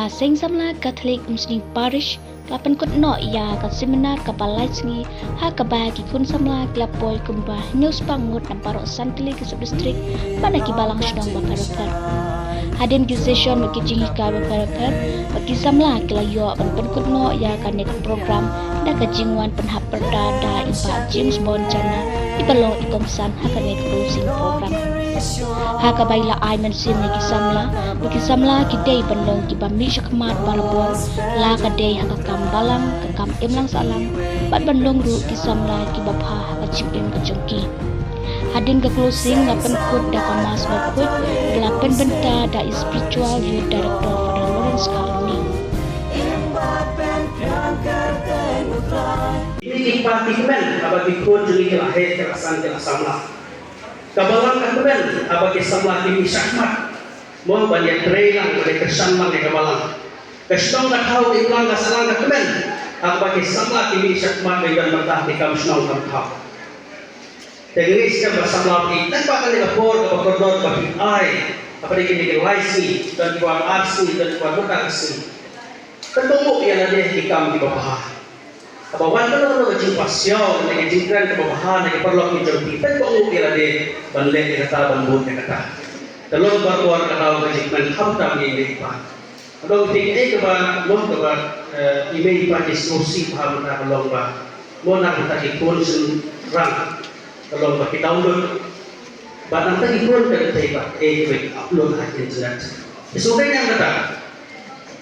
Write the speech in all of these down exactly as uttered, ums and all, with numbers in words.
Seng Samla Katholik Umsning Parish ka la pynkut noh ïa ka seminar kaba lai sngi ha kaba ki khun samla ki la poi kumba hynñiew spah ngut na baroh san tylli ki sub district bad na ki balang shnong bapher bapher. Hadien ki session bad ki jinghikai bapher bapher, bad ki samla ki la ïoh ban pynkut noh ïa kane ka program da ka jingwan pynhap pyrta da i Bah James Bon Jana, i ba long i kongsan ha kane ka closing program. Ha kaba i la ai mynsiem ïa ki samla ba ki samla ki dei ban long kiba mih shakhmat barabor, la ka dei ha ka kam balang, ka kam imlang sahlang, bad ban long ruh ki samla kiba bha ha ka jingim ka jong ki. Hadien ka closing la pynkut da ka Mass bakhuid ba la pynbynta da i Spiritual Youth Director Father Lawrence Karuni. Ki pa ki kmen haba ki khun jong ngi ki la heh, ki la san, ki la samla. Ka balang ka kmen haba ki samla ki mih shakhmat, mo, ban ïatrei lang, ban ïakyrshan lang ïa ka balang. Ka shnong ka thaw, ka imlang ka sahlang ka kmen haba ki samla ki mih shakhmat ban ïatrei lang ïa ki kam shnong kam thaw. Te ngi ngeit skhem ba samla phi, tang ba kane ka por kaba kordor ba phi ai hapdeng kine ki lai sngi, don kiba ar sngi, don kiba khatwei sngi. Pynbeit ïa lade ki kam kiba bha. Haba wan kano kano ka jingpasiaw, ne ka jingkren kaba bha na ki paralok ki jong phi, pynbeit ïa lade ban leh ïa kata, ban bud ïa kata. Te long barabor ka daw ka jingkmen khamtam ïa i mei i pa. Ka long phi kaei kaba long kaba, eh, i mei i pa ki sngewsih bha mynta ka long ba, mo, na ka bynta ki khun shynrang ka long ba ki download. Bad nangta ki khun ka dei ba kaei kaba ki upload ha internet. Ki sngewthuh ïa kata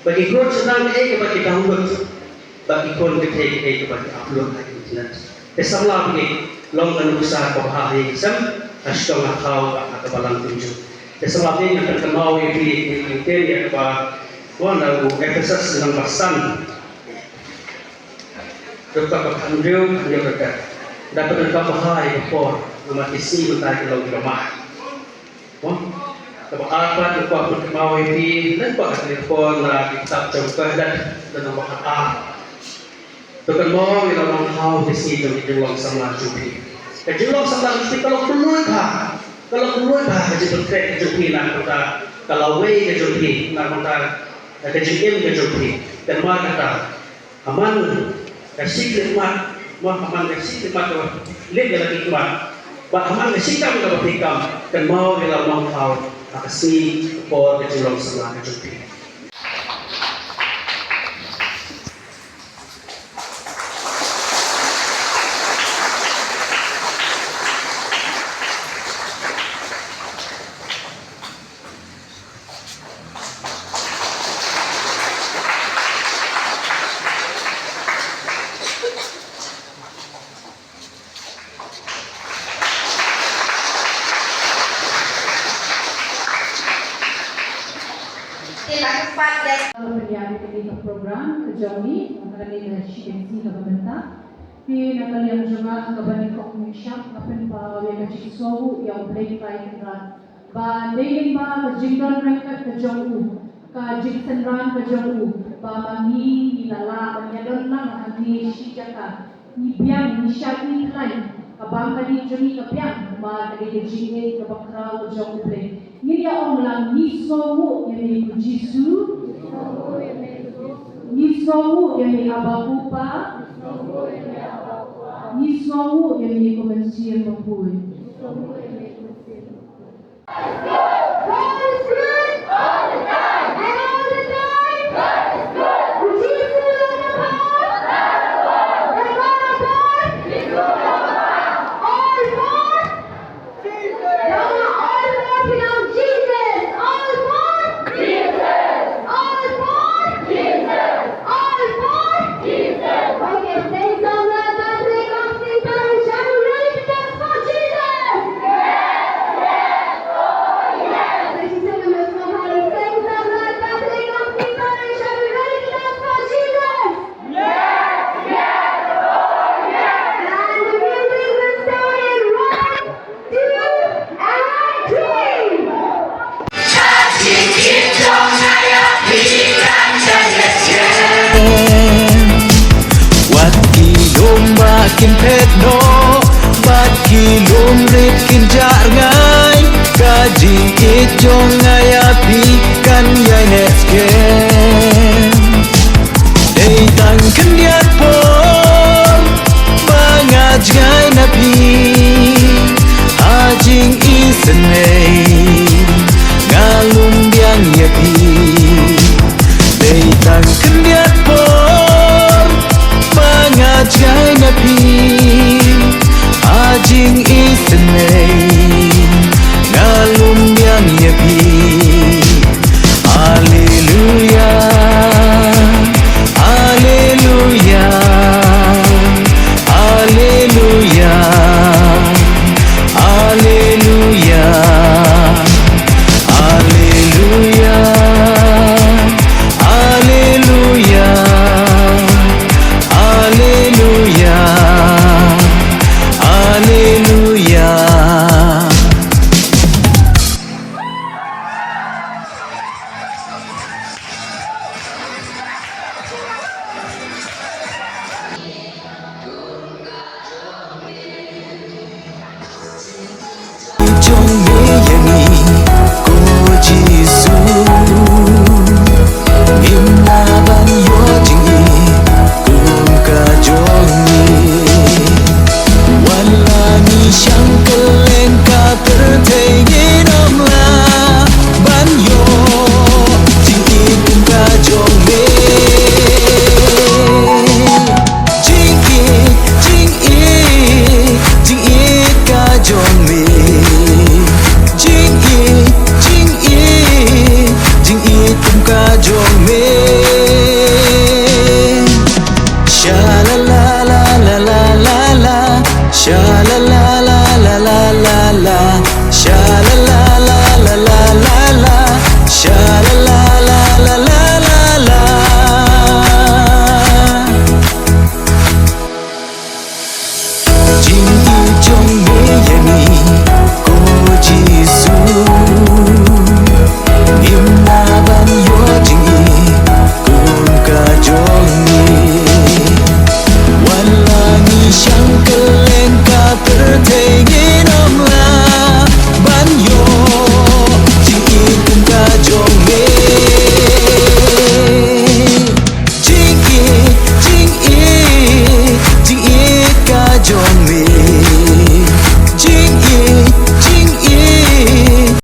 ba ki khun shynrang kaei kaba ki download. Bad ki khun ki thei kaei kaba ki upload ha internet. Te samla phi, long ka nuksa kaba bha ha ïing ha sem, ha shnong ha thaw bad ha ka balang kumjuh. Te samla phi, ngan pynkynmaw ïa phi, ïa phi, ïa kaba, mo, na u Ephesus lynnong ba san, dkhot ba khathynriew, khathynriew bad khatwei. Da pyndonkam bha ïa ka por, namar ki sngi mynta ki long kiba mah. Mo? Kaba ar pat, nga kwah pynkynmaw ïa phi, lem bad ka telefon na ki kitab jong u Kohelet, lynnong ba khatar. To kynmaw ïa la u nongthaw ki sngi jong ki jinglong samla jong phi. Ka jinglong samla jong phi ka long kylluid bha. Ka long kylluid bha ka jingpynkhreh ka jong phi na ka bynta ka lawei ka jong phi, na ka bynta ka jingim ka jong phi. Kynmaw kata. Haman ka shi khlieh mat, mo, haman ka shi khlieh mat kaba leit ïa la ki khmat. Bad haman ka shi kam kaba phi kam, kynmaw ïa la u nongthaw ha ka sngi, ka por, ka jinglong samla ka jong phi. Te la ka pat dei. Ka ban ïa kane ka program ka jong ngi, ka dei ka shi taïew kaba mynta. Te na ka liang jong nga kaba nyngkong nyngshap, nga pynpaw ïa ka jingsngewnguh ïa U Blei Trai Kynrad. Ba dei lyngba ka jingdon ryngkat ka jong u, ka jingsynran ka jong u, ba ma ngi ngi la lah ban ïadon lang hangne shi jaka, ngi biang, ngi shait, ngi khlaiñ, ka bam ka dih jong ngi ka biang, ba ka dei ka jingïeit kaba khraw ka jong U Blei. Ngin ïa ong lang, ngi sngewnguh ïa me ko Jisu, ngi sngewnguh ïa me Aba ko Pa, ngi sngewnguh ïa me ko Mynsiem Bakhuid. God is good all the time. And all the time, God is good. Jisu long bapher. Bapher. All for. All for. All for. All for. Okay, Seng Samla Katholik Umsning Parish, are you ready to dance for Jesus? Yes, yes, oh yes. Thank you so much, Seng Samla Katholik Umsning Parish, are you ready to dance for Jesus? Yes, yes, oh yes. And the music will start in one, two, and three. Wat ki lum ba kin phet noh, wat ki lum rit kin jah rngai, ka jingïeit jong